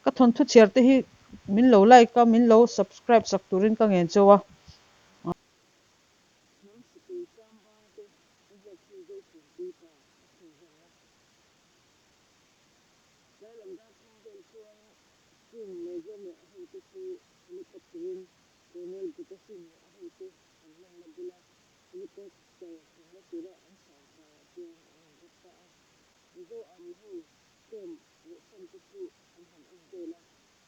Ka thawnthu chhiar te hi min lo like a, min lo subscribe sak turin ka ngen cheu a. Hnam sipai sang vang te a ziak hi Zochhuanpui pa a chhunzawmna. Tlai lam dar thum vel chuan King Major leh a hote chu helicopter-in Colonel Buta Singh leh a hote an lanna bula helicopter tumna tura an san tlangah chuan an inrep ta a. Mizo Army ho camp leh san te chu an han en vel a,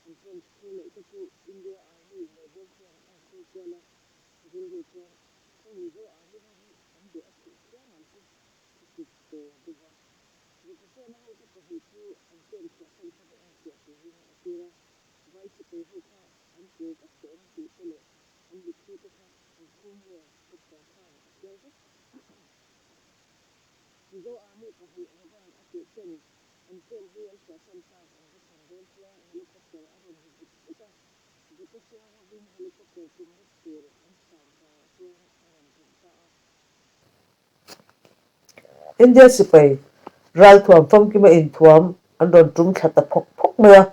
an trench khur leh te chu India Army Major chuan a en khur kual a, a rilru chuan heng Mizo Army ho hi an be a theih phian ang chu a ti ve deuh a. Zepasiana hote pahnih chu an camp chhuahsan kha va enfiah turin a tir a, vai sipai ho kha an kir vek tawh em tih te leh an mitthi te kha an phum nge doctor khan a chiar vek. Mizo Army pahnih Rovan a tih ten an camp hi an chhuahsan tak an va thlen dawn chuan helicopter a rawn ri vut vut a, Butasea hovin helicopter tumna tur an san tlangah chuan a rawn tum ta a. India sipai ralthuam famkima inthuam an rawn tum thla ta phawk phawk mai a,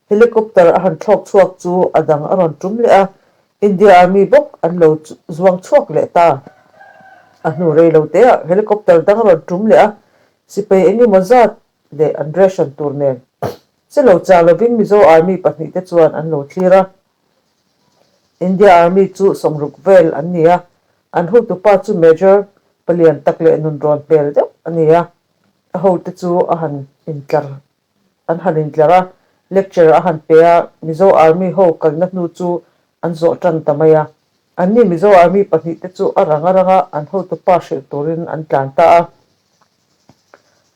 helicopter a han thlawk chhuak chu a dang a rawn tum leh a, India Army bawk an lo zuang chhuak leh ta. A hnu rei lo te ah helicopter dang a rawn tum leh a, sipai eng emaw zat leh an ration tur nen che lo chah lovin Mizo Army pahnihte chuan an lo thlir a. India Army chu sawmruk vel an ni a, an hotupa chu Major palian tak leh nunrawn hmel deuh a ni a, a hote chu a han intlar an han intlar a, lecture a han pe a, Mizo Army ho kalna hnu chu an zawh tan ta mai a, anni Mizo Army pahnihte chu a rang a rang a, an hotupa hrilh turin an tlan ta a.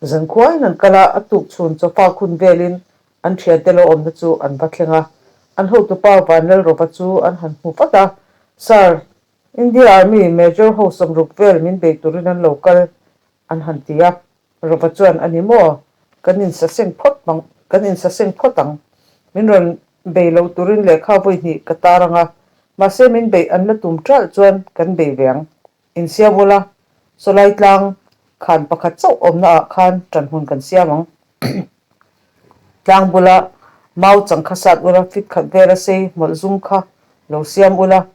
Zankhuain an kal a, a tuk chhun chawfa khun velin An thiante lo awmna chu an va thleng a, an hotupa Vanlalrova chu an han hmu vat a, Sir, India Army Major ho sawmruk vel min bei turin an lo kal, an han ti a. Rova chuan, A ni maw? Kan insaseng phawt ang, kan insaseng phawt ang. Min rawn bei lo turin lehkha vawi hnih ka tar ang a, mahse min beih an la tum ṭalh chuan kan bei ve ang. Insiam ula, sawlai tlang khan pakhat chauh awmna ah khan ṭan hmun kan siam ang. Tlang bula mau chang kha sat ula, fit khat vela sei hmawlh zum kha lo siam ula,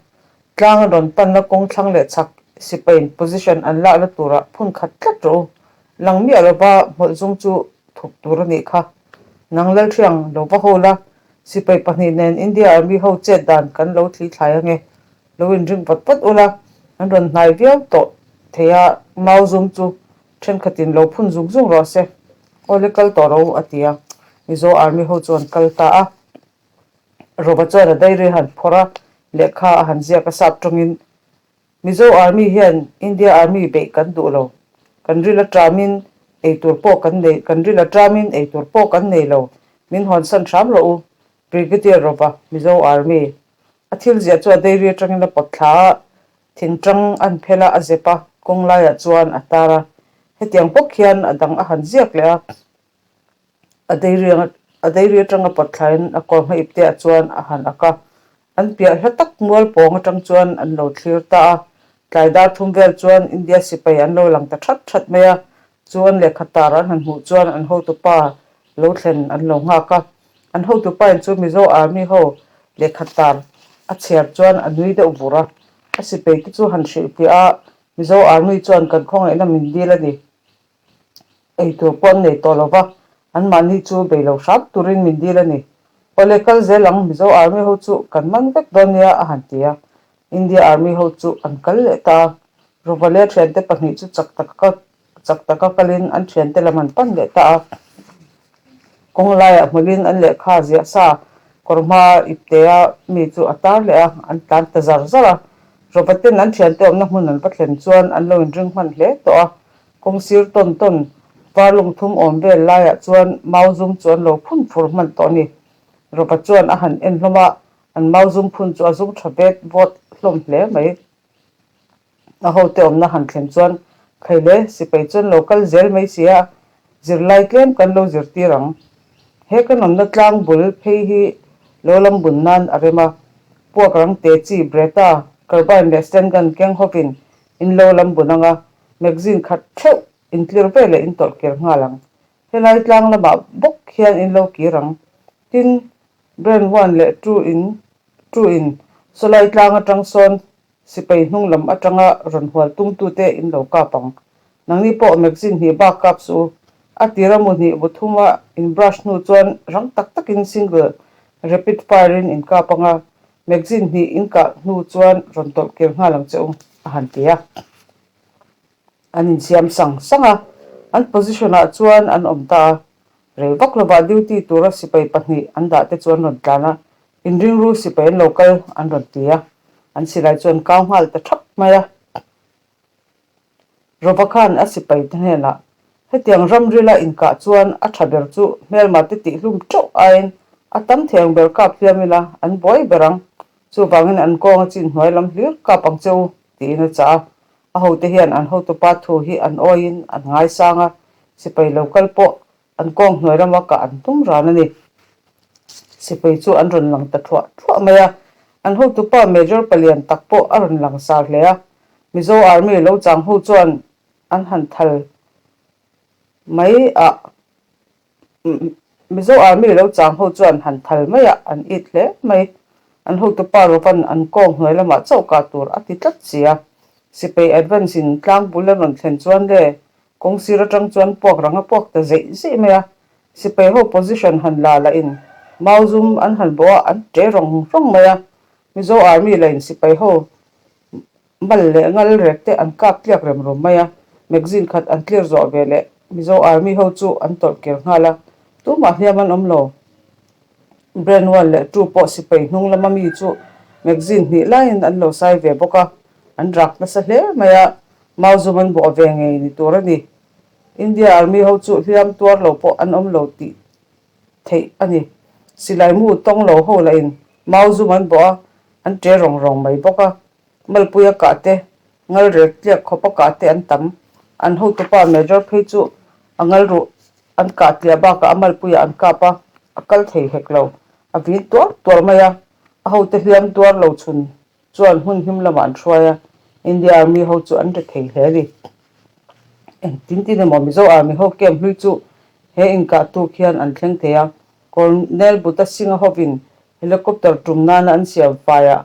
tlang an rawn panna kawng thlang leh chhak sipaiin position an lakna turah phun khat tlat rawh u. Lang miah lova hmawlh zum chu thup tur a nih kha. Nang Lalhriang lo va haw la, sipai pahnih nen India Army ho chet dan kan lo thli thlai ange. Lo inring vat vat ula, an rawn hnai viau tawh thei a, mau zum chu Thenkhatin lo phun zung zung rawh se, Awle kal tawh rawh u a ti a, Mizo Army ho chu an kal ta a. Rova chuan a diary a han phawrh a, lehkha a han ziak a sap tawngin, Mizo Army hian India Army beih kan duh lo, kan ril a tamin ei tur pawh kan nei, kan ril a tamin ei tur pawh kan nei lo, min hawnsan hram rawh u, Brigadier Rova, Mizo Army. A thil ziah chu a diary atangin a pawt thla a, Thingtang an phel a, a zep a, kawng laiah chuan a tar a. Hetiang bawk hian a dang a han ziak leh a, a dairy a dairy atanga pawt thlain a kawr hma ipte ah chuan a han ak a. An piah hla tak mual pawng atang chuan an lo thlir ta a. Tlai dar thum vel chuan India sipai an lo lang ta that that mai a, chu an lehkha tar an han hmuh chuan an hotupa lo thlen an lo nghak a. An hotupa in chu Mizo Army ho lehkha tar a chhiar chuan a nui deuh vur a. A sipai te chu han hrilh piah a, Mizo Army chuan kan khawngaihna min dil a ni. Ei tur pawh an nei tawh lo va, anmahni chu bei lo hram turin min dil a ni. Awle kal zel ang, Mizo Army ho chu kan man vek dawn nia a han ti a. India Army ho chu an kal leh ta a. Rovale thiante pahnih chu chak taka Chak taka kalin an thiante lam an pan leh ta a, kawng laiah hmawlhin an lehkha ziah sa kawr hma iptea mi chu a tar leh a, an tlan ta zar zar a. Rovaten an thiante awmna hmun an va thlen chuan an lo inring hman hle tawh a, kawng sir tawn tawn var lung thum awm vel laiah chuan mau zum chu an lo phun fur hman tawh a ni. Rova chuan a han en hlawm a, an mau zum phun chu a zum tha vet vawt hlawm hle mai. A hote awmna han thlen chuan Khaile sipai chuan lo kal zel mai si a, zirlai tlem kan lo zirtir ang. He kan awmna tlang bul phei hi lo lam bun nan a rem a, puak rang te chi Bretta, carbine leh stand gun keng hovin in lo lam bun ang a, magazine khat theuh intlir veleh in tawlh kir nghal ang. Helai tlang lamah bawk hian in lo kir ang. Tin. Brand one leh two in two in sawlai tlang atang sawn sipai hnung lam atanga rawn hual tumtute in lo kap ang. Nangni pawh magazine hnih bak kap suh u. A tira mu hnih bu thuma in brush hnu chuan rang tak takin single rapid fire in in kap anga magazine hnih in kah hnu chuan rawn tawlh kir nghal ang che u, a han ti a. An insiam sang sang a, an position ah chuan an awm ta a. Rei vak lovah duty tura sipai pahnih an dah te chu an rawn tlan a, inringru sipai an lo kal an rawn ti a, an silai chu an kau nghal ta thap mai a. Rova khan a sipai te hnenah, Hetiang ramrila inkah chuan a tha ber chu hmelma te tihhlum teuh aiin a tam thei ang ber kap hliam ila an buai ber ang, chuvangin an kawng a chin hnuai lam hlir kap ang che u, tiin a chah a. A hote hian an hotupa thu hi an awiin an ngaisang a, sipai lo kal pawh an kawng hnuai lama kah an tum ran a ni. Sipai chu an rawn lang ta thuah thuah mai a, an hotupa Major palian tak pawh a rawn lang sar hle a, Mizo Army lo chang ho chuan an han thal mai a. Mizo Army lo chang ho chuan han thal mai a, an it hle mai. An hotupa Rovan an kawng hnuai lamah chauh kah tur a ti tlat si a. Sipai advance in tlang bul a rawn thlen chuan le kawng sir atang chuan puak rang a puak ta zeih zeih mai a. Sipai ho position han la lah in mau zum an han bawh a, an ṭe rawng rawng mai a. Mizo Army lah in sipai ho Mal leh ngal rek te an kap tliak rem rum mai a, magazine khat an clear zawh ve leh Mizo Army ho chu an tawlh kir nghal a, tumah hliam an awm lo. Brand one leh two pawh sipai hnung lama mi chu magazine hnih laiin an lo sai ve bawk a, an rak nasa hle mai a, mau zum an bawh ve ngei ni tur a ni. India Army ho chu hliam tuar lo pawh an awm lo tih theih a ni. Silai mu tawng lo ho lahin mau zum an bawh a, an ṭe rawng rawng mai bawk a. Malpuia kah te, ngal rek tliak khawpa kah te an tam. An hotupa Major phei chu a ngal ruh an kah tliah bakah a malpuiah an kap a, a kal thei hek lo. A vin tuar tuar mai a, a hote hliam tuar lo chhun chuan hmun him lamah an hruai a, India Army ho chu an re thei hle a ni. Engtin tin emaw Mizo Army ho camp hlui chu he inkah tuk hian an thleng thei a, Colonel Buta Singh-a hovin helicopter tum nana an siam faiah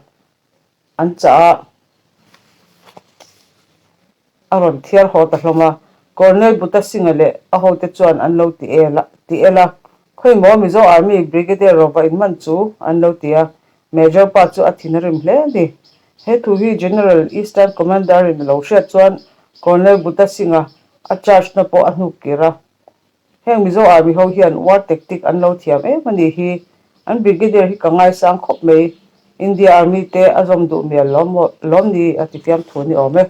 An chah a, a rawn thiar haw ta hlawm a. Colonel Buta Singh-a leh a hote chuan an lo ti el a, ti el a. Khawimaw Mizo Army Brigadier Rova inman chu an lo ti a. Major pa chu a thin a rim hle a ni. He thu hi General Eastern Commander-in a lo hriat chuan Colonel Buta Singh-a a charge-na pawh a hnuk kir a. Heng Mizo Army ho hian war tactic an lo thiam em a nih hi. An Brigadier hi ka ngaisang khawp mai. India Army te a zawm duh mial lawm lawm ni a ti fiam thu ni awm e.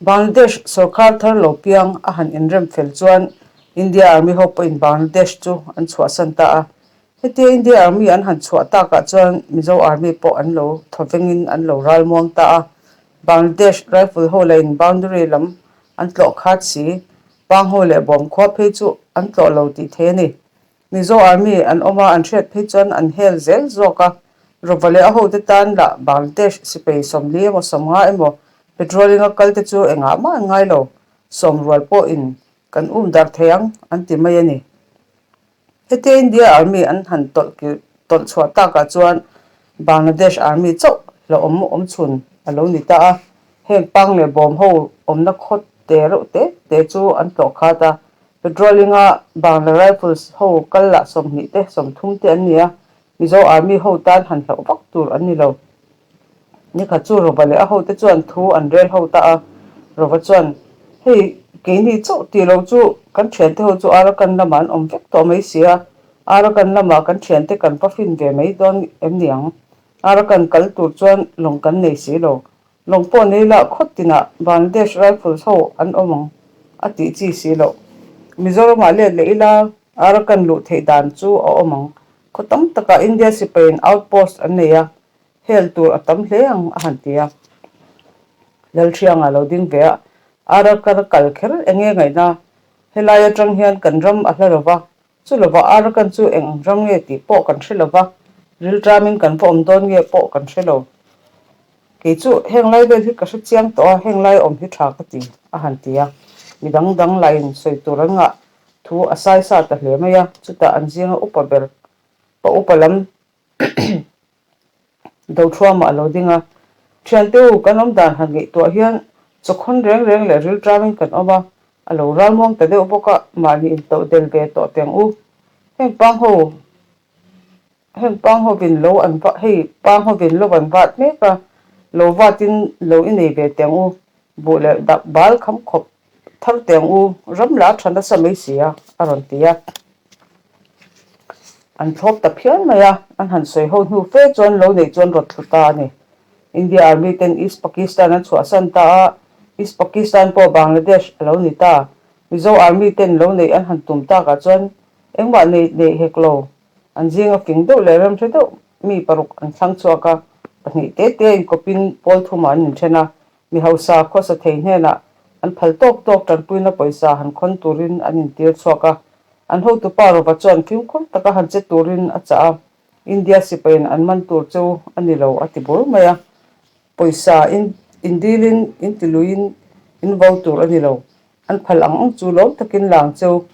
Bangladesh sorkar thar lo piang a han inrem fel chuan India Army ho pawhin Bangladesh chu an chhuahsan ta a. Hetia India Army an han chhuah takah chuan Mizo Army pawh an lo thawvengin an lo ralmuang ta a. Bangladesh Rifle ho lahin boundary lam an tlawh khat si. Pangho leh bawm khua phei chu an tlawh lo tih thei a ni. Mizo Army an awm a, an hriat phei chuan an hel zel zawk a. Rawva leh a hote tan lah Bangladesh sipai 40 emaw 50 emaw patrolling a kal te chu engah mah an ngai lo. Sawm rual pawhin kan um dar thei ang an ti mai a ni. Hetia India Army an han tawlh kir tawlh chhuah takah chuan Bangladesh Army chauh hlauhawm awm chhun a lo ni ta a, heng pang leh bawm ho awmna khaw te reuh te te chu an tlawh khat a, patrolling a Bangla Rifles ho kal lah 20 te 30 te an ni a, Mizo Army ho tan han hlauh vak tur an ni lo. Nikhat chu Rova leh a hote chuan thu an rel ho ta a, Rova chuan, Hei, keini chauh tih lo chu kan thiante ho chu Arakan lamah an awm vek tawh mai si a, Arakan lamah kan thiante kan va fin ve mai dawn em ni ang? Arakan kal tur chuan lawng kan nei si lo. Lawng pawh nei lah khawt tinah Bangladesh Rifles ho an awm ang a tih chi si loh. Mizoramah let leh ila Arakan luh theih dan chu a awm ang. Khaw tam takah India sipaiin outpost an nei a, Hel tur a tam hle ang a han ti a. Lalhrianga lo ding ve a, Arakan a kal kher eng nge ngaihna? Helai atang hian kan ram a hla lo va, chu lova Arakan chu eng ang ram nge tih pawh kan hre lo va, rilṭamin kan va awm dawn nge pawh kan hre lo. Kei chu heng lai vel hi ka hre chiang tawh a, heng lai awm hi ṭha ka ti, a han ti a. Mi dang dang lahin sawi tur an ngah thu a saisa ta hle mai a, chutah an zinga upa ber. Pa upa lam Dothuama a lo ding a, Thiante u, kan awm dan han ngaihtuah hian chawkhawn reng reng leh rilṭamin kan awm a, a lo ralmuang ta deuh bawk a, mahni intoh del ve tawh teng u. Heng pang ho, heng pang hovin lo an va, hei pang hovin lo an vat mek a, lo vatin lo i nei ve teng u, buh leh dak bal kham khawp thar teng u, ram la tha nasa mai si a, a rawn ti a. An thlawp ta phian mai a, an han sawi ho hnu fe chuan lo neih chuan rawt thlu ta a ni. India Army ten East Pakistan an chhuahsan ta a, East Pakistan pawh Bangladesh a lo ni ta. Mizo Army ten lo neih an han tum takah chuan engmah neih neih hek lo. An zinga fing deuh leh remhre deuh mi paruk an thlang chhuak a, pahnih te te inkawpin pawl thumah an inthen a, Mi hausa khawsa thei hnenah an phal tawk tawk tanpuina pawisa han khawn turin an intir chhuak a. An hotupa Rova chuan fimkhur taka han che turin a chah a, India sipaiin an man tur chu a ni lo a ti bur mai a. Pawisa in indilin in ti luiin in vo tur a ni lo. An phal ang ang chu lawm takin lang cheu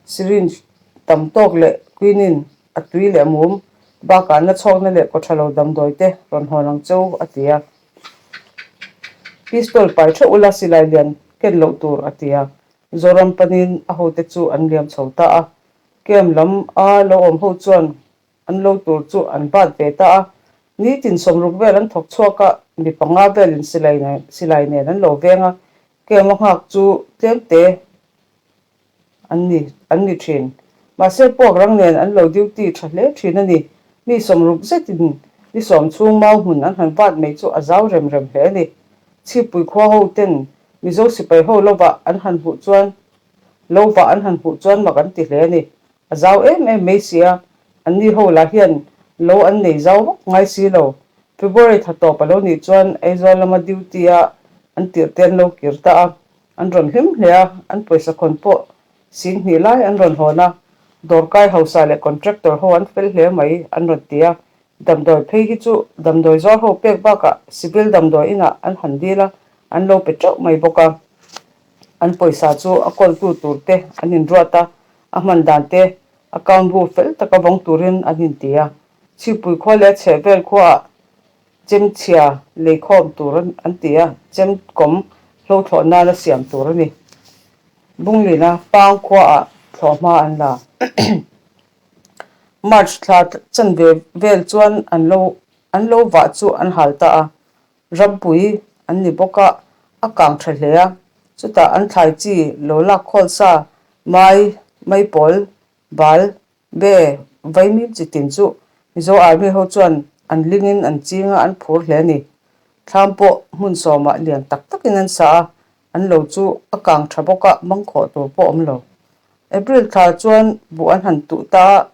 syringe tam tawk leh quinine a tui leh mum bakah na chhawkna leh kawthalo damdawi te rawn hawn ang cheu a ti a. Pistol pai theuh ula silai lian ken loh tur a ti a, Zoram panin a hote chu an liam chho ta a. Camp lam a lo awm ho chuan an lo tur chu an bat ve ta a, nitin sawmruk vel an thawk chhuak a, mi panga velin silai nen silai nen an lo veng a, camp a nghak chu tlem te An ni, an ni thin. Mahse puak rang nen an lo duty tha hle thin a ni. Mi sawmruk zetin ni sawm chhung mau hmun an han vat mai chu a zau rem rem hle a ni. Chhipui khua ho ten Mizo sipai ho lovah an han hmuh chuan lovah an han hmuh chuan mak an ti hle a ni. A zau em em mai si a, anni ho lah hian lo an nei zau vak ngai si lo. February tha tawp a lo nih chuan Aizawl lama duty a an tirh te an lo kir ta a. An rawn hlim hle a, an pawisa khawn pawh sing hnih lai an rawn hawn a, dawrkai hausa leh contractor ho an fel hle mai an rawn ti a, damdawi phei hi chu damdawi zuar ho pek bakah civil damdawi inah an han dil a, an lo pe teuh mai bawk a. An pawisa chu a kawltu tur te an inruat a, a hman dan te account bu fel taka vawng turin an inti a, chhipui khua leh chhehvel khuaah Chem chhia leikhawm tur an ti a, chem kawm hlo thlawh nana siam tur a ni. Bunglina pang khuaah thlawh hma an la. March thla chanve vel chuan an lo an lo vah chu an hal ta a, rampui an ni bawk a, a kang tha hle a. Chutah an thlai chi lo lak khawl sa mai, maipawl, bal, Be, vaimim chi tin chu Mizo Army ho chuan an lingin an ching a, an phur hle a ni. Thlam pawh hmun sawmah lian tak takin an sa a, an lo chu a kang tha bawk a, mangkhawh tur pawh awm lo. April thla chuan buh an han tuh ta a,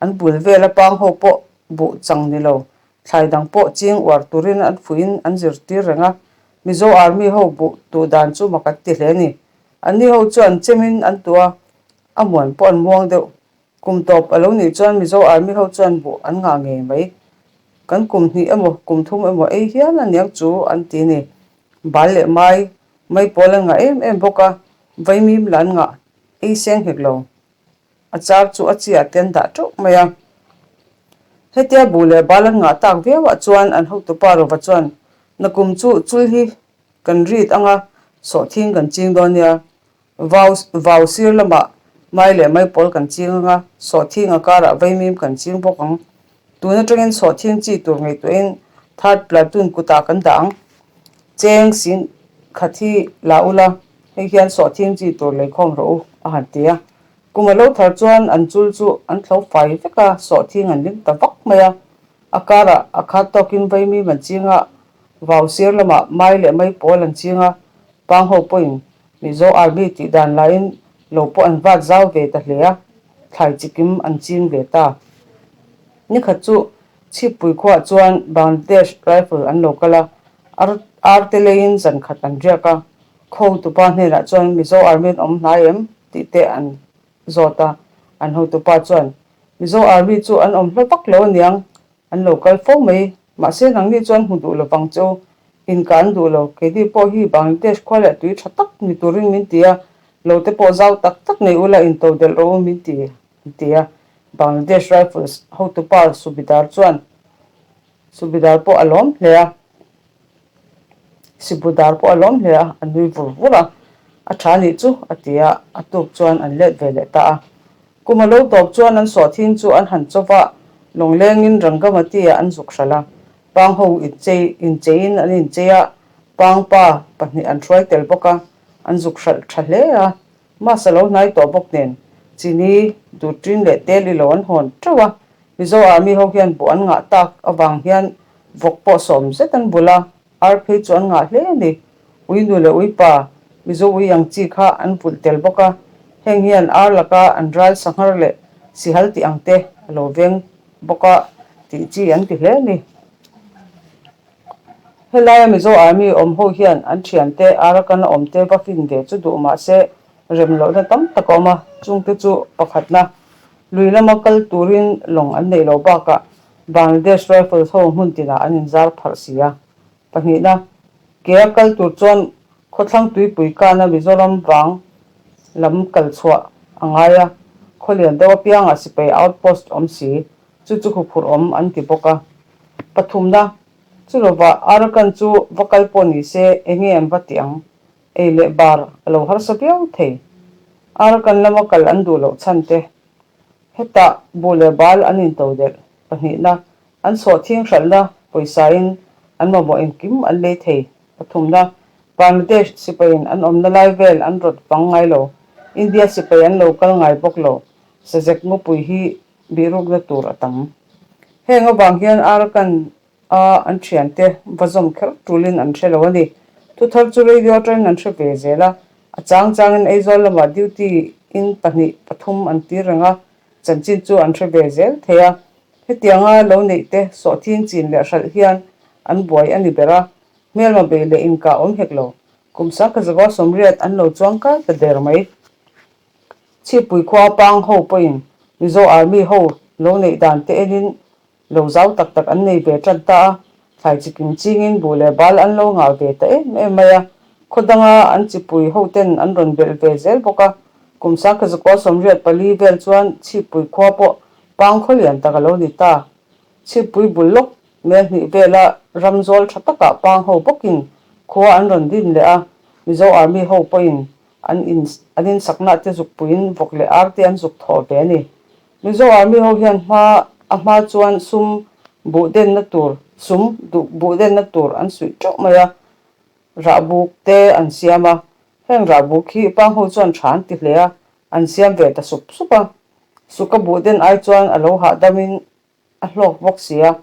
an bul vela pang ho pawh buh chang ni lo, thlai dang pawh ching uar turin an fuihin an zirtir reng a, Mizo Army ho buh tuh dan chu mak an ti hle a ni. Anni ho chuan chemin an tuh a, A muan pawh an muang deuh. Kum tawp a lo nih chuan Mizo Army ho chuan buh an ngah ngei mai. Kan kum hnih emaw kum thum emaw ei hial a niang chu an ti ni. Bal leh mai, mai pawl an ngah em em bawk a, vaimim lah an ngah ei seng hek lo. A char chu a chiah te an dah teuh mai a. Hetia buh leh bal an ngah tak viauah chuan an hotupa Rova chuan, Nakum chu chul hi kan rit anga sawhthing kan ching dawn nia. Vau vau sir lamah mai leh mai pawl kan ching ang a, sawhthing a karah vaimim kan ching bawk ang. Tun atangin sawhthing chi tur ngaihtuahin third platoon kutah kan dah ang. Cheng sing khat hi la ula, hei hian sawhthing chi tur leikhawm rawh u, a han ti a. Kum a lo thar chuan an chul chu an thlo fai vek a, sawhthing an lim ta vak mai a. A karah a khat tawkin vaimim an ching a, vau sir lamah mai leh mai pawl an ching a, pang ho pawhin Mizo Army tih dan laiin lo pawh an vat zau ve ta hle a, thlai chikim an ching ve ta. Nikhat chu Chhippui khuaah chuan Bangladesh Rifle an lo kal a, ar ar te leiin zan khat an riak a, khaw hotupa hnenah chuan Mizo Army an awm hnai em tih te an zawt a, an hotupa chuan Mizo Army chu an awm hla vak lo aniang An lo kal fo mai. Mahse nangni chuan hmu duh lovang che u. Inka an duh lo. Keini pawh hi Bangladesh khua leh tui tha tak ni turin min ti a, lo te pawh zau tak tak nei ula into delh rawh u min ti, an ti a. Bangladesh Rifles hotupa Subidar chuan Subidar pawh a lawm hle a, Sibudar pawh a lawm hle a, a nui vur vur a, A tha nih chu, a ti a, a tuk chuan an let ve leh ta a. Kum a lo tawp chuan an sawhthing chu an han chawp a, lawnglengin Rangamati-ah an zuk hralh a, pang ho inchei incheiin an inchei a, pang pa pahnih an hruai tel bawk a, an zuk hralh tha hle a, Mas a lo hnai tawh bawk nen, chini, duhṭin leh tel i lo an hawn ṭeuh a, Mizo Army ho hian buh an ngah tak avang hian vawk pawh sawm zet an bul a, ar phei chu an ngah hle a ni. Ui nu leh ui pa, Mizo ui ang chi kha an vulh tel bawk a, heng hian ar laka an ral sanghar leh sihal tih ang te a lo veng bawk a tih chi an ti hle a ni. Helaia Mizo Army awm ho hian an thiante Arakan a awmte va fin ve chu duh mah se rem lohna tam tak a awm a, chungte chu pakhatna lui lama kal turin lawng an neih loh bakah Bangladesh Rifles ho hmun tinah an inzar pharh si a. Pahnihna, ke a kal tur chuan khawthlang tuipui kana Mizoram vang lam kal chhuah a ngai a, khawlian deuh apiangah sipai outpost awm si, chu chu huphurh awm an ti bawk a. Pathumna, Chu lovah Arakan chu va kal pawh ni se eng nge an va ti ang? Ei leh bar a lo harsa viau thei. Arakan lama kal an duh loh chhan te. Hetah buh leh bal an into delh. Pahnihna, an sawhthing hralhna pawisain an mamawh engkim an lei thei. Pathumna, Bangladesh sipaiin an awmna lai vel an rawt vang ngai lo. India sipai an lo kal ngai bawk lo. Sazek ngawpui hi bihrukna tur a tam. Heng avang hian Arakan a an thiante va zawm kher tulin an hre lo a ni. Thuthar chu radio atangin an hre ve zel a, a chang changin Aizawl lamah duty in pahnih pathum an tir reng a, chanchin chu an hre ve zel thei a. Hetianga lo neih te sawhthing chin leh hralh hian an buai a ni ber a, hmelma bei leh inkah awm hek lo. Kum sangkhazawa sawmriat an lo chuang kai ta der mai. Chhipui khua pang ho pawhin Mizo Army ho lo neih dan te enin lo zau tak tak an nei ve tan ta a, thlai chikim chingin buh leh bal an lo ngah ve ta em em mai a, khaw danga an chipui ho ten an rawn belh ve zel bawk a, kum sangkhazakua 84 vel chuan Chhipui khua pawh pang khaw lian tak a lo ni ta. Chhipui bul lawk mel hnih vela ram zawl tha takah pang ho bawkin khua an rawn din leh a, Mizo Army ho pawhin An in an in sakna te zuk puiin vawk leh ar te an zuk thawh ve a ni. Mizo Army ho hian hma a hma chuan sum buh denna tur sum duh buh denna tur an suih teuh mai a, rahbuk te an siam a. Heng rahbuk hi pang ho chuan tha an ti hle a, an siam ve ta sup sup a. Suka buh den ai chuan a lo hahdamin A hlawk bawk si a,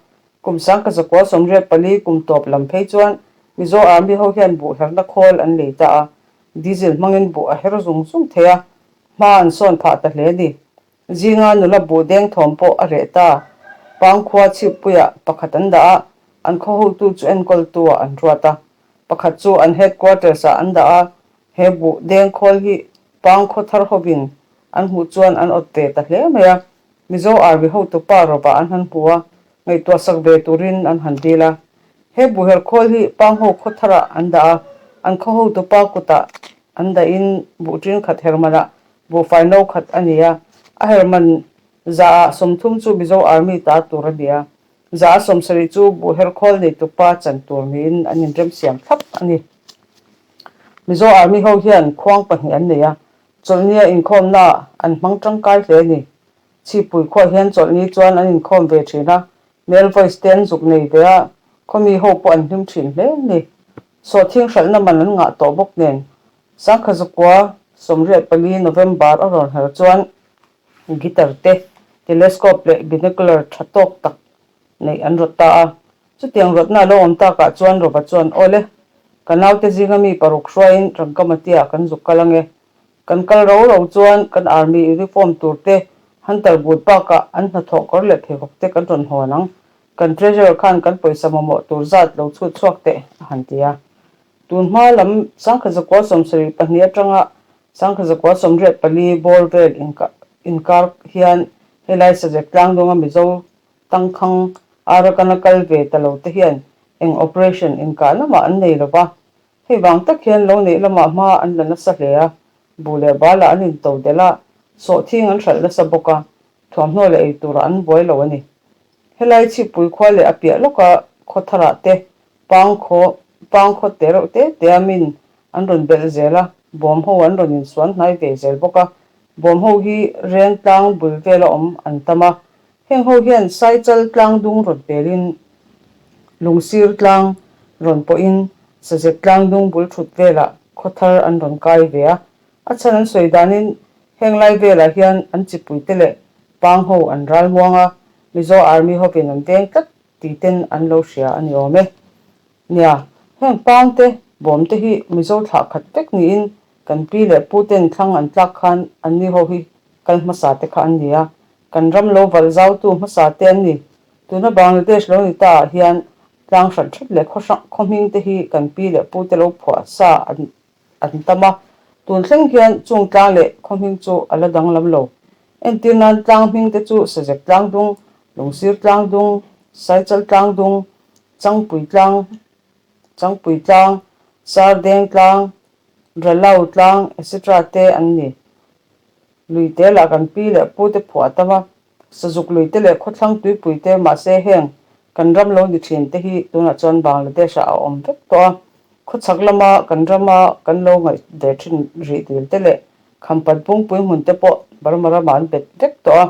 kum sangkazakua 84 kum tawp lam phei chuan Mizo Army ho hian buh herna khawl an lei ta a, diesel hmangin buh a her zung zung thei a, hma an sawn phah ta hle ni. Zinga nula buh deng thawm pawh a reh ta. Pangkhua chhippuiah pakhat an dah a, an khaw hotu chu enkawltu ah an ruat a. Pakhat chu an headquarters ah an dah a, he buh deng khawl hi Pangkhaw thar hovin an hmuh chuan an awt ve ta hle mai a. Mizo Army hotupa rawvah an han hmu a, ngaihtuah sak ve turin an han dil a. He buhher khawl hi Pangho khaw tharah an dah a, an khaw hotupa kutah an dahin buh ṭin khat hermanah buhfai no khat a ni a, a herman zaah 30 chu Mizo Army ta tur a ni a, zaah 70 chu buhher khawl neitupa chan tur niin an inremsiam thlap a ni. Mizo Army ho hian khuang pahnih an nei a, Chawlhnia inkhawmna an hmang tangkai hle a ni. Chhipui khuah hian chawlhni chuan an inkhawm ve thin a, male voice te an zuk nei ve a, khawmi ho pawh an hlim thin hle a ni. Sawhthing hralhna man an ngah tawh bawk nen, Sangkhazukua 84 November a rawn her chuan guitar te, telescope leh binocular tha tawk tak neih an rawt ta a. Chutiang rawtna a lo awm takah chuan Rova chuan, Awle, ka naute zinga mi paruk hruaiin Rangkamati-ah kan zuk kal ange. Kan kal ro ro chuan kan army uniform tur te, hunter boot bakah an hnathawh kawr leh pheikhawk te kan rawn hawn ang. Kan treasurer khan kan pawisa mamawh tur zat lo chhut chhuak teh, a han ti a. Tun hma lam Sangkhazakua 72 atanga Sangkhazakua 84 bawr vel inkar hian helai Sazek tlangdunga Mizo Tangkhang Arakan a kal ve ta lo te hian eng operation inkah lamah an nei lo va, hei vang tak hian lo neih lamah hma an la nasa hle a, buh leh balah an into delh a, sawhthing an hralh nasa bawk a. Thuamhnaw leh ei turah an buai lo a ni. Helai chhipui khua leh a piah lawka khaw tharah te pangkhaw pangkhaw te reuh te te a min an rawn belh zel a, bawm ho an rawn insuan hnai ve zel bawk a. Bawm ho hi reng tlang bul vela awm an tam a. Heng ho hian Saichal tlang dung rawn pelin Lungsir tlang rawn pawhin Sazep tlang dung bul thut velah khaw thar an rawn kai ve a. A chhan an sawi danin heng lai velah hian an chipuite leh pang ho an ral muang a, Mizo Army hovin an veng tlat tih ten an lo hria a ni awm e. Nia, heng pang te, bawm te hi Mizo thlah khat vek niin kan pi leh pu ten thlang an tlak khan anni ho hi kal hmasa te kha an ni a, kan ram lo valh zautu hmasa te an ni. Tuna Bangladesh lo ni ta ah hian tlang hran that leh khaw hrang khaw hming te hi kan pi leh pu te lo phuah sa an an tam a, tun thleng hian chung tlang leh khaw hming chu a la danglam lo. Entir nan tlang hming te chu Sazek tlang dung, Lungsir tlang dung, Saichal tlang dung, Changpui tlang, Changpui tlang, Sardeng tlang, Ralau tlang etc te an ni. Lui te lah kan pi leh pu te phuah a tam a, Sazuk lui te leh khawthlang tuipui te mahse heng kan ram lo ni thin te hi tunah chuan Bangladesh ah a awm vek tawh a. Khawchhak lama kan rama kan lo ngaih ve thin rih dil te leh Khampat bungpui hmun te pawh Burma ramah an bet vek tawh a.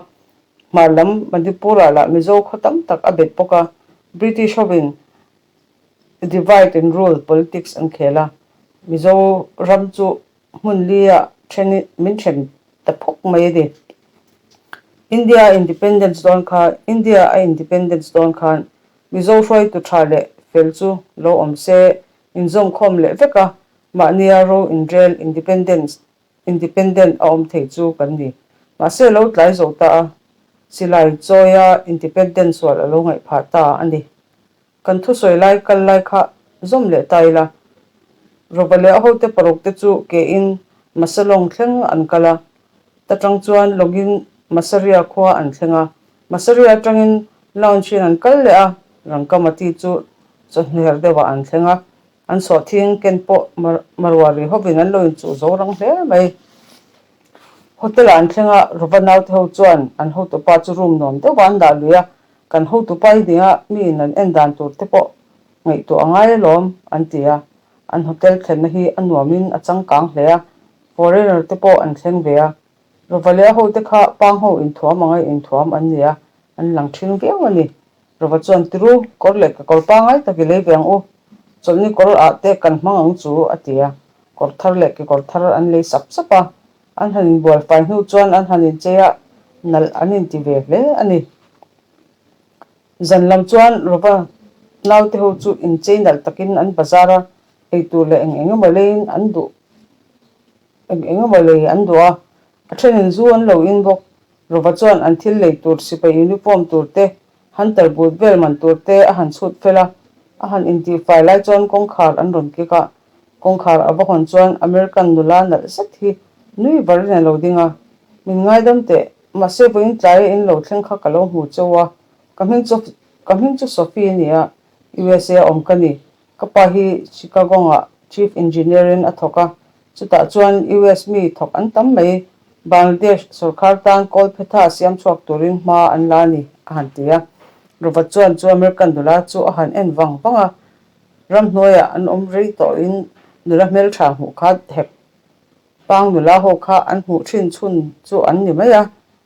Hmar lam Manipur ah lah Mizo khaw tam tak a bet bawk a. British hovin divide and rule politics an khel a. Mizo ram chu hmun lia then min then ta phawk mai a ni. India independence dawn kha India a independence dawn khan Mizo hruaitu tha leh fel chu lo awm se inzawmkhawm leh vek a, mahnia ro inrel independence independent a awm thei chu kan ni. Mahse lo tlai zo ta a, silai chawia independent sual a lo ngaih phah ta a ni. Kan thusawi lai kal lai kha zawm leh ta ila. Rawva leh a hote paruk te chu ke in Masalong thleng an kal a, ta tang chuan lawngin Masaria khua an thleng a. Masaria atangin lounge in an kal leh a, Rangkamati chu chawhnuher deuhah an thleng a. An sawhthing ken pawh Marwari hovin an lo inchuh zo rang hle mai. Hotel ah an thleng a, Rawva naute ho chuan an hotupa chu room nuam deuhah an dah lui a, Kan hotupa hi nia mi in an en dan tur te pawh ngaihtuah a ngai alawm, an ti a. An hotel thlenna hi a nuamin a changkang hle a, foreigner te pawh an thleng ve a. Rawvalea ho te kha pang ho inthuam anga inthuam an ni a, an lang ṭhing viau a ni. Rawva chuan, Tiru, kawr leh kekawr pangai tak i lei ve ang u. Chawlhni kawr ah te kan hmang ang chu, a ti a. Kawr thar leh kekawr thar an lei sap sap a. An han inbual fai hnu chuan an han inchei a, nalh an inti ve hle a ni. Zan lam chuan Rova naute ho chu inchei nalh takin an bazar a, eitur leh eng eng emaw leiin an duh eng eng emaw lei an duh a, a thenin zu an lo in bawk. Rova chuan an thil lei tur sipai uniform tur te, hunter boot vel man tur te a han chhut fel a, a han intihfai lai chuan kawngkhar an rawn kik a, Kawngkhar a va hawn chuan American nula nalh zet hi nui varin a lo ding a, Min ngaidam teh, mahse vawiin tlaia in lo thleng kha ka lo hmu cheu a, ka hming chu ka hming chu Sophie a ni a, USA a awm ka ni, ka pa hi Chicago-ah Chief Engineer in a thawk a, chutah chuan US mi thawk an tam mai, Bangladesh sawrkhar tan Kawlphetha siam chhuak turin hma an la a ni, a han ti a. Rova chuan chu American nula chu a han en vang vang a, Ramhnuaiah an awm rei tawhin nula hmeltha hmuh kha hek pang nula ho kha an hmuh thin chhun chu an ni mai a,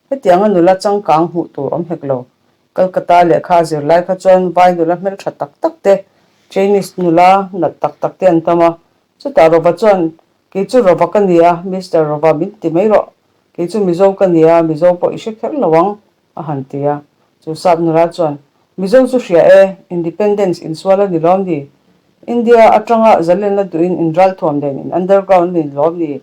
hetianga nula changkang hmuh tur awm hek lo. Kolkata lehkha a zir lai kha chuan vai nula hmeltha tak tak te, Chinese nula nalh tak tak te an tam a, chutah Rova chuan, Kei chu Rova ka ni a, Mister Rova min ti mai rawh, kei chu Mizo ka ni a, Mizo pawh i hre kher lo ang, A han ti a, chu sap nula chuan, Mizo chu hria e, Independence insual a ni lawm ni? India atanga zalenna duhin in ralthuam nen in underground a ni lawm ni?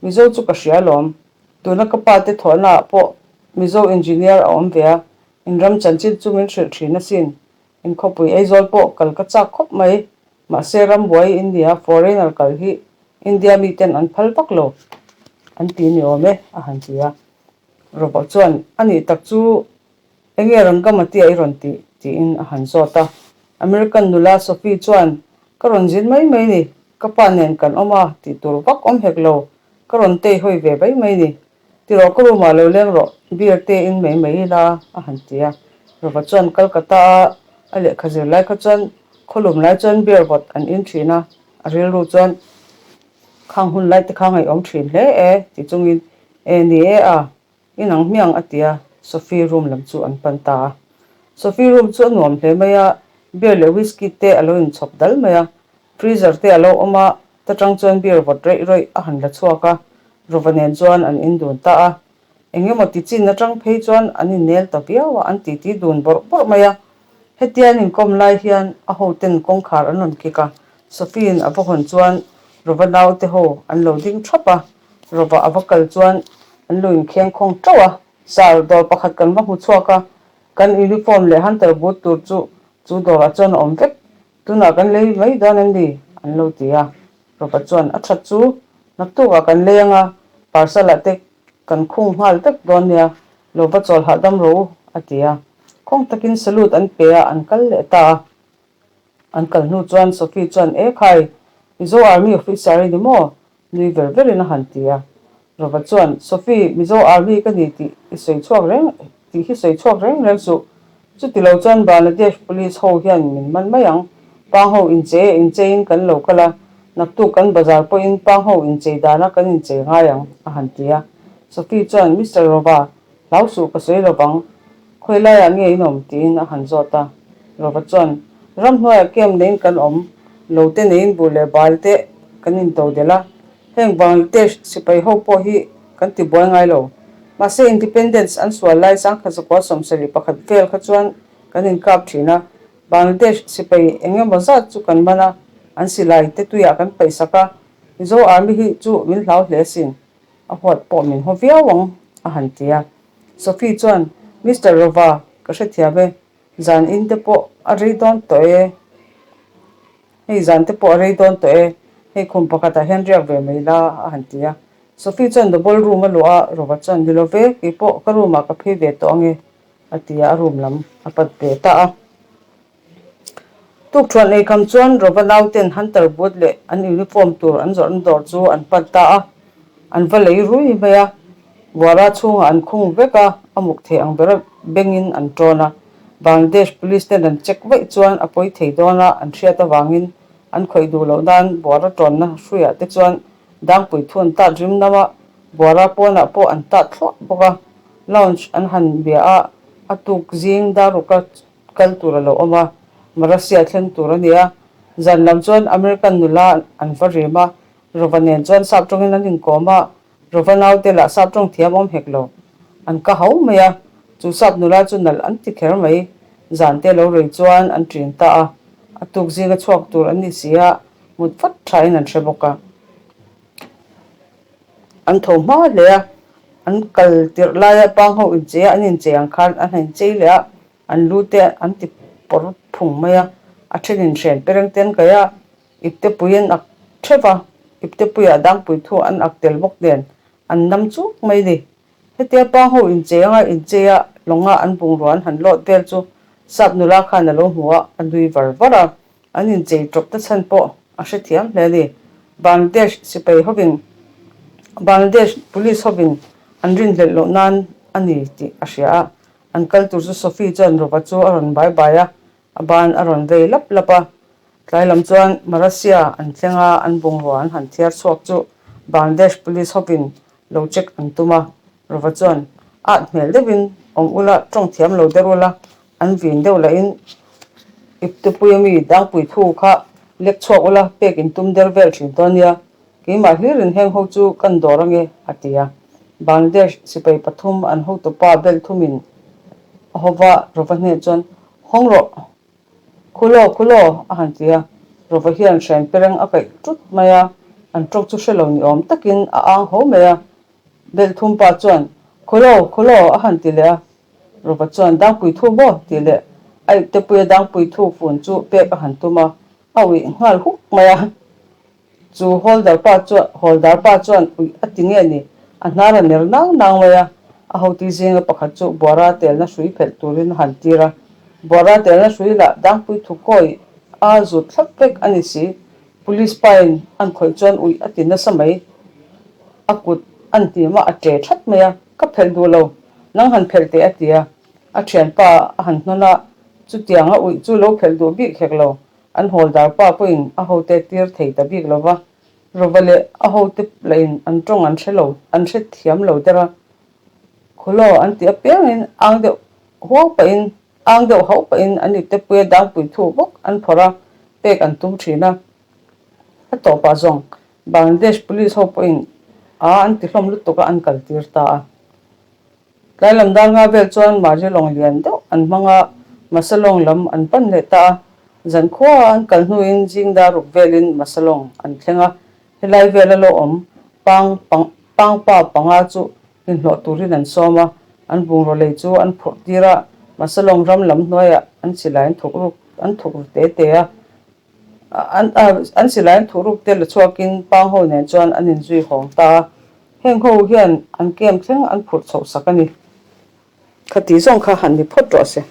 Mizo chu ka hria lawm. Tuna ka pa te thawhna ah pawh Mizo engineer a awm ve a, in ram chanchin chu min hrilh thin asin. In khawpui Aizawl pawh kal ka chak khawp mai. Mahse rambuai India foreigner kal hi India miten an phal vak lo an ti ni awm e, a han ti a. Robert chuan, A nih tak chu enge Rangamati a i rawn tih? tiin a han zawt a. American nula Sophie chuan, Ka rawn zin mai mai ni, ka pa nen kan awm a tih tur vak awm hek lo, ka rawn tei hawi ve mai mai ni. Tirawh ka room ah lo leng rawh, beer te in mai mai ila a han ti a. Rova chuan Calcutta a a lehkha zir lai kha chuan khawlum lai chuan beer vawt an in thin a, a rilru chuan khang hun lai te kha ngaihawm thin hle e ti chungin e ni e a, in ang hmiang a ti a, Sophie room lam chu an pan ta a. Sophie room chu a nuam hle mai a, beer leh whisky te a lo inchhawp dal mai a, freezer te a lo awm a, Ta tang chuan beer vawt reih rawih a han la chhuak a, Rova nen chuan an in dun ta a. Eng emaw ti chin atang phei chuan an innel ta viau a, an titi dun bawrh bawrh mai a. Hetia an inkawm lai hian a hoten kawngkhar an rawn kik a, Sophie-in a va hawn chuan Rova naute ho an lo ding thap a, Rova a va kal chuan an lo inkheng khawng tauh a. Sir, dawr pakhat kan va hmu chhuak a, kan uniform leh hunter boot tur chu chu dawrah chuan a awm vek. Tunah kan lei mai dawn em ni? An lo ti a. Robert chuan, A that chu, naktukah kan lei anga, parcel ah te kan khung nghal vek dawn nia, lo va chawl hahdam rawh u, a ti a. Khawng takin salute an pe a, an kal leh ta a. An kal hnu chuan Sophie chuan, E khai, Mizo Army officer i ni maw? Nui ver verin a han ti a. Rova chuan, Sophie, Mizo Army ka ni tih i sawi chhuak reng tih hi sawi chhuak reng reng suh. Chuti lo chuan Bangladesh Police ho hian min man mai ang. Pang ho inchei a incheiin kan lo kal a, naktuk kan bazar pawhin pang ho inchei dana kan inchei ngai ang, a han ti a. Sophie chuan, Mister Rova, Hlau suh ka sawi lovang, khawi laiah nge in awm tiin a han zawt a. Rova chuan, Ramhnuaiah camp neiin kan awm, lo te neiin buh leh bal te kan into delh a, heng Bangladesh sipai ho pawh hi kan ti buai ngai lo. Mahse Independence an sual lai sangkhat zakua 71 vel kha chuan kan inkap thin a, Bangladesh sipai eng emaw zat chu kan man a, an silai te tuiah kan paihsak a, Mizo Army hi chu min hlau hle sin. A huat pawh min haw viau ang, a han ti a. Sophie chuan, Mister Rova, ka hrethiam e, zan in te pawh a rei dawn tawh e. Hei zan te pawh a rei dawn tawh e, hei khum pakhatah hian riak ve mai la, a han ti a. Sophie chuan double room a luah a, Rova chuan, Ni lo ve, kei pawh ka room ah ka phei ve tawh ang e, a ti a, a room lam a pat ve ta a. Tukṭhuan ei kham chuan Rova nauten Hunter boot leh an uniform tur an zawrhna dawr chu an pan ta a, an va lei rui mai a, buara chhungah an khung vek a, a muk thei ang bera bengin an ṭawn a. Bangladesh police ten an check vaih chuan a pawi thei dawn a an hriat avangin an khawih duh loh nan buara ṭawnna hruiah te chuan dangpui thu an tat rim nam a, buara pawnah pawh an tat thluah bawk a. Lounge an han bia a, a tuk zing daruka kal tur a lo awm a, Marasia thleng tur a ni a. Zan lam chuan American nula an va rim a, Rova nen chuan sap tawngin an inkawm a, Rova naute lah sap tawng thiam awm hek lo. An ka hau mai a, chu sap nula chu nalh an ti kher mai. Zan te lo rei chuan an ṭin ta a, a tuk zinga chhuak tur an ni si a, mut vat thain an hre bawk a. An tho hma hle a, an kal tirh laia pang ho inchei a, an inchei ang khan an han inchei leh a, An lu te an ti pawr phung mai a, a thenin hren pereng te an kaih a, ipte pui an ak theuh a, ipte puiah dangpui thu an ak tel bawk nen an nam chuk mai ni. Hetia pa ho inchei anga inchei a lawnga an bungrua an han lawt vel chu sap nula khan a lo hmu a, a nui var var a, an inchei tawp ta chhan pawh a hrethiam hle a ni. Bangladesh sipai hovin Bangladesh police hovin an rinhlelh loh nan a ni tih a hria a, An kal tur chu Sophie chuan Rova chu a rawn bai bai a, a ban a rawn vei lap lap a. Tlai lam chuan Marasia an thleng a, an bungrua an han thiar chhuak chu Bangladesh police hovin lo check an tum a. Rova chuan at hmel deuhin awm ula, tawng thiam lo der ula, an vin deuh lahin iptepui ami dangpui thu kha lek chhuak ula, pek in tum der vel thin dawn nia, Keimah hlirin heng ho chu kan dawr ange, a ti a. Bangladesh sipai pathum an hotupa bel thumin a hova Rova hneh chuan, Hawng rawh! Khulaw, khulaw! a han ti a. Rova hian hrian pereng a kaih tut mai a, an tawk chu hre lo ni awm takin a ang ho mai a. Bel thum pa chuan, Khulaw, khulaw! a han ti leh a. Rova chuan, Dangpui thu maw? tih leh a iptepuia dangpui thu fun chu pek a han tum a, a uih nghal huk mai a. Chu holder pa chuan holder pa chuan uih a ti nge ni? A hnar a ner nang nang mai a, a hoti zinga pakhat chu buara telna hrui phelh turin a han tir a. Buara telna hrui lah dangpui thu kawi a zut thlap vek a ni si. Police pain an khawih chuan uih a ti nasa mai. A kut An hnim a, a ṭe ṭhat mai a, Ka phelh duh lo, nang han phelh teh a ti a. A ṭhianpa a han hnawn a, chutiang a uih chu lo phelh duh bik hek lo. An hawldar pa pawhin a hote tir thei ta bik lo va, Rova leh a hote lahin an ṭawng an hre lo, an hre thiam lo der a. Khawlaw an tih apiangin ang deuh huau pahin, ang deuh hauh pahin an iptepuia dangpui thu bawk an phawrh a, pek an tum ṭhin a. A tawpah zawng Bangladesh Police ho pawhin a an ti hlawm lutuk a an kal tir ta a. Tlai lam dar nga vel chuan Marji lawng lian deuh an hmang a, Masalong lam an pan leh ta a. Zan khua an kal hnuin zing dar ruk velin Masalong an thleng a, helai vela lo awm pang pangpa panga chu inhlawh turin an sawm a, an bungraw lei chu an phurh tir a, Masalong ram lam hnuaiah an silai an thuk ruk an thuk ru te te a. An silai an thuh ruk te la chhuakin pang ho nen chuan an inzui hawng ta a, heng ho hian an camp thleng an phurh chhoh sak a ni. Khati zawng kha han ni phawt rawh se.